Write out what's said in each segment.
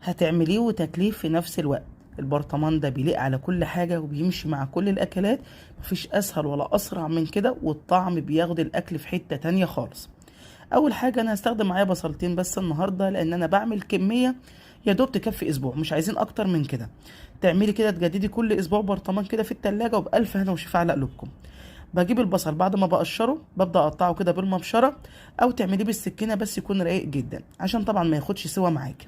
هتعمليه وتاكليه في نفس الوقت. البرطمان ده بيليق على كل حاجة وبيمشي مع كل الأكلات، مفيش أسهل ولا أسرع من كده، والطعم بياخد الأكل في حتة تانية خالص. أول حاجة أنا هستخدم معايا بصلتين بس النهاردة، لأن أنا بعمل كمية يا دوب تكفي أسبوع، مش عايزين أكتر من كده. تعملي كده تجددي كل أسبوع برطمان كده في التلاجة، وبألف هنا وشفا على قلوبكم. بجيب البصل بعد ما بقشره ببدأ أقطعه كده بالمبشرة، أو تعمليه بالسكينة بس يكون رقيق جدا عشان طبعا ما ياخدش سوا معاك.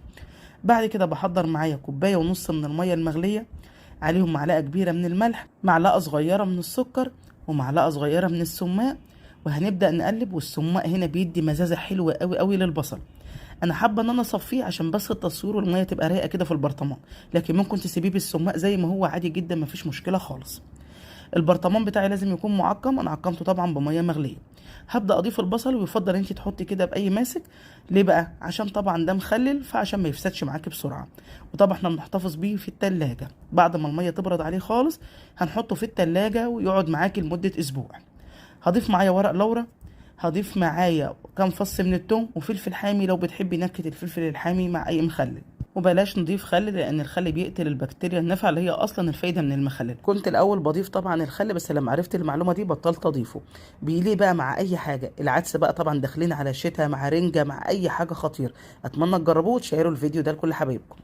بعد كده بحضر معايا كوباية ونص من المية المغلية، عليهم معلقة كبيرة من الملح، معلقة صغيرة من السكر، ومعلقة صغيرة من السماق، وهنبدأ نقلب. والسماق هنا بيدي مزازة حلوة قوي قوي للبصل. انا حابة ان انا اصفيه عشان بس التصوير والمية تبقى رايقة كده في البرطمان، لكن ممكن تسيبيه بالسماق زي ما هو عادي جدا، مفيش مشكلة خالص. البرطمان بتاعي لازم يكون معقم، انا عقمته طبعا بميه مغليه. هبدا اضيف البصل، ويفضل انت تحطي كده باي ماسك. ليه بقى؟ عشان طبعا ده مخلل، فعشان ما يفسدش معاكي بسرعة. وطبعا احنا بنحتفظ بيه في التلاجة، بعد ما المية تبرد عليه خالص هنحطه في التلاجة ويقعد معاكي لمدة اسبوع. هضيف معايا ورق لورا، هضيف معايا كام فص من التوم، وفلفل حامي لو بتحبي نكهة الفلفل الحامي مع اي مخلل. وبلاش نضيف خل لان الخل بيقتل البكتيريا النافعة اللي هي اصلا الفايدة من المخلل. كنت الاول بضيف طبعا الخل، بس لما عرفت المعلومة دي بطلت اضيفه. بيليه بقى مع اي حاجة. العدس بقى طبعا داخلين على الشتاء، مع رنجه، مع اي حاجة خطير. اتمنى تجربوه وتشيروا الفيديو ده لكل حبايبكم.